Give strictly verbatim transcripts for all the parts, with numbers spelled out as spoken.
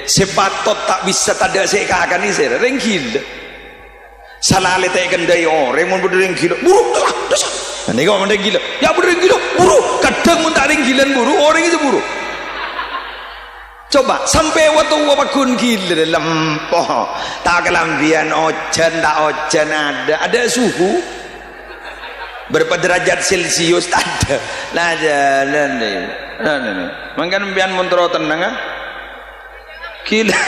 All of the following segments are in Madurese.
Sè patot ta' bisa tadâ' sè èkakanè sèra, rèng ghilâ. Salalè ta' èkendhâi orèng, mon bâdâ rèng ghilâ, "Buru, dâ', dâ'." Nah, nèko mon rèng ghilâ, "Ya' bâdâ rèng ghilâ, buru." Kadhâng mon ta' rèng ghilâ buru, orèng sè buru. Coba, sampè' wa-towa pagghun ghilâ, lempo. Ta' kalambhiyân, ojhân, ta' ojhân, adâ', adâ' suhu. Berapa derajat Celcius? Tadâ'. Nah, jhâlân nè. Nah, nè, nè. Mangkana sampèyan mon terro tennang, ah. Ghilâ.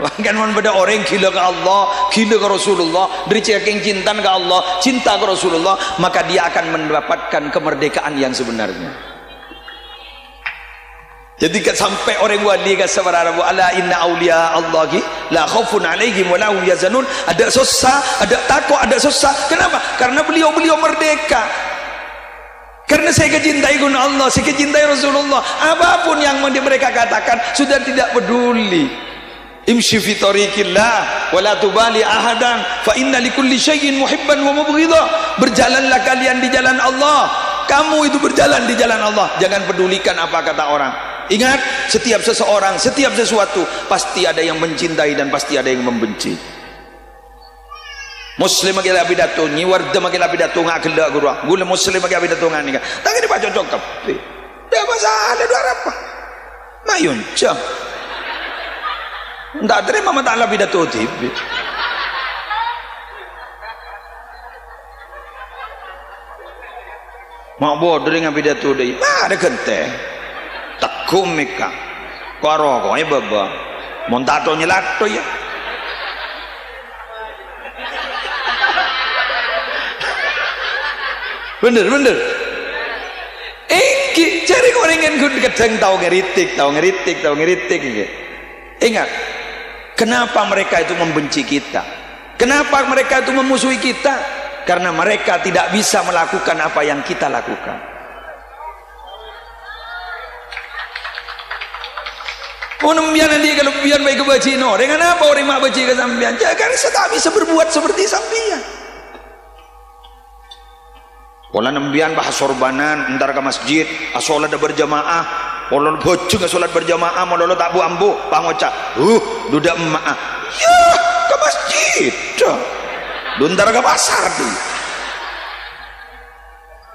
Mangkana mon bâdâ orèng ghilâ ka Allah, ghilâ ka Rasulullah, dâri sakèng cintana ka Allah, cinta ka Rasulullah, maka dia akan mendapatkan kemerdekaan yang sebenarnya. Jadi, kan sampè' orèng wali ka sapara'na, "Ala inna auliya Allahi la khaufun alaihim wa la hum yahzanun." Adâ' sossa, adâ' tako', adâ' sossa. Kenapa? Karena beliau-beliau merdeka. Karena sè èkacintai ghun Allah, sè èkacintai Rasulullah. Apapun yang mereka katakan, sudah tidak peduli. "Imshi fi thariqillah, wa la tubali ahadan, fa inna likulli syai'in muhibban wa mubghidha." Berjalanlah kalian di jalan Allah. Kamu itu berjalan di jalan Allah. Jangan pedulikan apa kata orang. Ingat, setiap seseorang, setiap sesuatu, pasti ada yang mencintai dan pasti ada yang membenci. Muslim maghi la pidato, Nyi Warda maghi la pidato, nga' ghellâ' ghuru. Ghulâ Muslim maghi la pidato, nga' nèka. Tanggâna pacocok kabbhi. Dâ' masalah, dâ' arapa. Mayu onca. Ta' tarèma ma' ta' la pidato dhibi'. Ma' bâdâ rèng apidato dâi. Mara ghântè. Tegghu mèka. Ko' aroko'è bâbâ. Mon ta' tao nyalato, ya. Bhender, bhender. Èngghi, jhârèng orèng kan kadhâng tao ngritik, tao ngritik, tao ngritik, èngghi. Ingat, kenapa mereka itu membenci kita? Kenapa mereka itu memusuhi kita? Karena mereka tidak bisa melakukan apa yang kita lakukan. Mon sampèyan andi' kalebbiyân bhâi kabâji'na orèng, anapa orèng ma' bâji' ka sampèyan? Jhâ' karena saya tak bisa berbuat seperti sampèyan. Polana sampèyan pas asorbanan, entar ka masjid, asolat berjamaah, polana bhâjheng asolat berjamaah, malolo ta' bu-ambu, pas ngoca', "Huh, duda emma'a." Yah, ka masjid. Dhu entar ka pasar, dhu.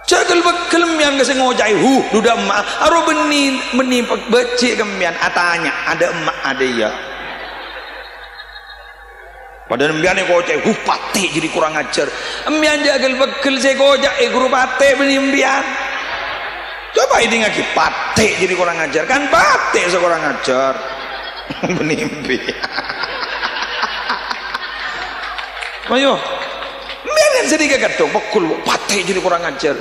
Jhâ' ghel-bâghel sampèyan ka sè ngoca'è, "Huh, duda emma'a." Aro bânnè, bânnè bâji' ka sampèyan, atanya, "Ada emma' ada ya?" Padahal sampèyan èkoca'è, "Huh, patè' jârèya kurang ajar." Sampèyan jhâ' ghel-bâghel sè èkoca'è ghuru patè' bânnè sampèyan. Coba èdingngaghi, patè' jârèya kurang ajar. Kan patè' sè kurang ajar. Bânnè sampèyan. Ayo. Sampèyan kan sè dhika kadhâng, pegghel, patè' jârèya kurang ajar.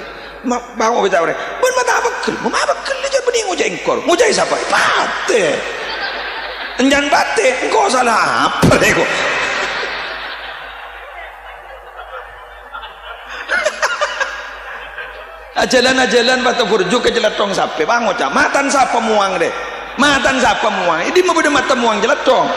Ma-, bângo bhâi ta' orèng. Bân ma' ta' pegghel. Ma' pegghel jâ' bânnè ngoca'è engko'. Ngoca'è sapa? Patè'. Èncan patè', engko' sala apa rè ko'? Ajhâlân-ajhâlân pas ta' burju ka calathong sapè, pas ngoca', "Matan sapa mowang rè? Matan sapa mowang? È dimma bâdâ mata mowang calathong?"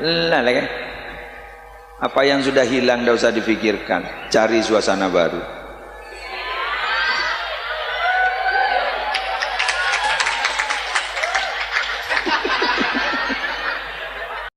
Lah, lah, kan? Apa yang sudah hilang, ndak usah dipikirkan. Cari suasana baru.